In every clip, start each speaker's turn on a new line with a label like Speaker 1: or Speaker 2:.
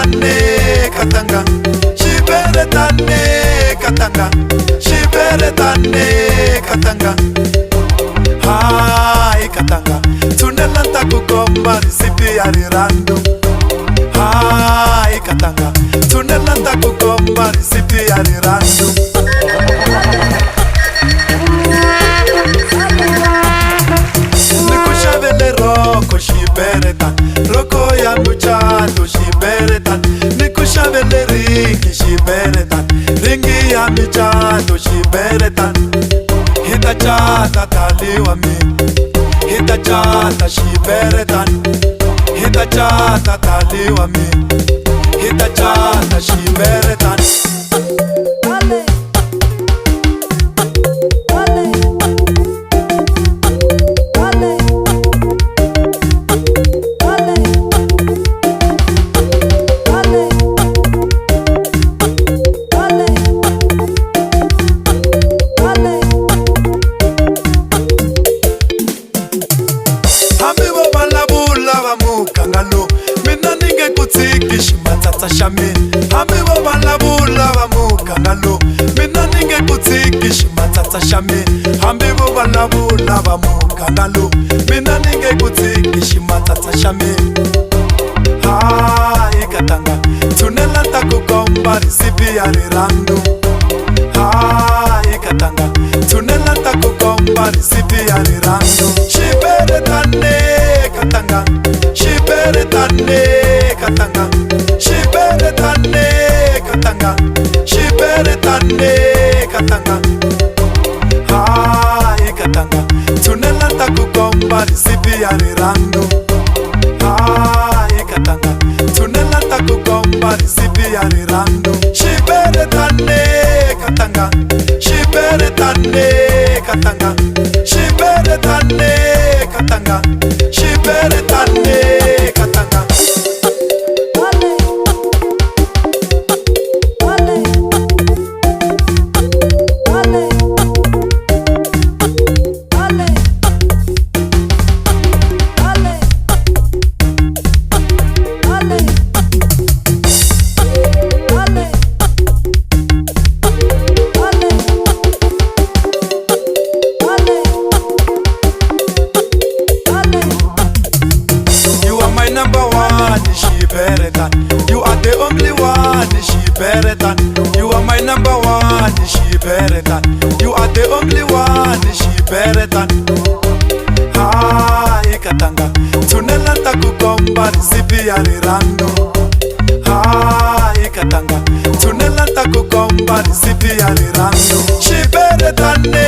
Speaker 1: Xiberetane katanga, xiberetane katanga, xiberetane katanga. Hayi katanga, tshunela ni ta ku komba rhisipi ya rirhandzu. Hayi katanga, tshunela ni ta ku komba rhisipi ya rirhandzu. Ni ku xavele rhoko xiberetana, rhoko ya mucato xiberetana. Ni ku xavele ringi xiberetana, ringi ya micato xiberetana. Hi ta cata dali wa mina, hi ta cata xiberetana, hi ta cata dali wa mina, hi ta cata xiberetana. Hambi vo vulavula va muganga lowu, mina ni nge ku tshiki ximatsatsa xa mina. Hambi vo vulavula va muganga lowu, mina ni nge ku tshiki ximatsatsa xa mina. Hambi vo vulavula va muganga lowu, mina ni nge ku tshiki ximatsatsa xa mina. Hayi katanga, tshunela ni ta ku komba rhisipi ya rirhandzu. Hayi katanga, tshunela ni ta ku komba rhisipi ya rirhandzu. Xiberetane katanga, xiberetane katanga, xiberetane katanga, xiberetane katanga. Hayi katanga, tshunela ni ta ku komba rhisipi ya rirhandzu. Hayi katanga, tshunela ni ta ku komba rhisipi ya rirhandzu. Xiberetane katanga, xiberetane katanga, xiberetane katanga, xiberetane katanga. You are my number one, xiberetana. You are the only one, xiberetana. You are my number one, xiberetana. You are the only one, xiberetana. Hayi katanga, tshunela ni ta ku komba rhisipi ya rirhandzu. Hayi katanga, tshunela ni ta ku komba rhisipi ya rirhandzu. Xiberetane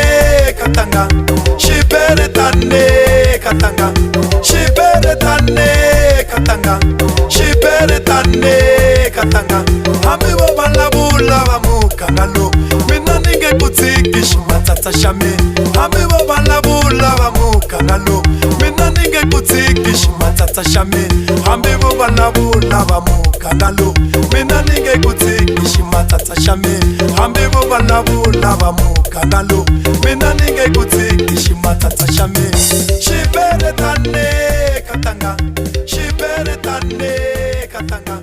Speaker 1: katanga, xiberetane katanga, xiberetane katanga, xiberetane katanga. Hambi vo vulavula va muganga lowu, mina ni nge ku tshiki ximatsatsa xa mina. Hambi vo vulavula va muganga lowu, mina ni nge ku tshiki ximatsatsa xa mina. Hambi vo vulavula va muganga lowu, mina ni nge ku tshiki ximatsatsa xa mina. Hambi vo vulavula va muganga lowu, mina ni nge ku tshiki ximatsatsa xa mina. Xiberetane katanga, xiberetane katanga.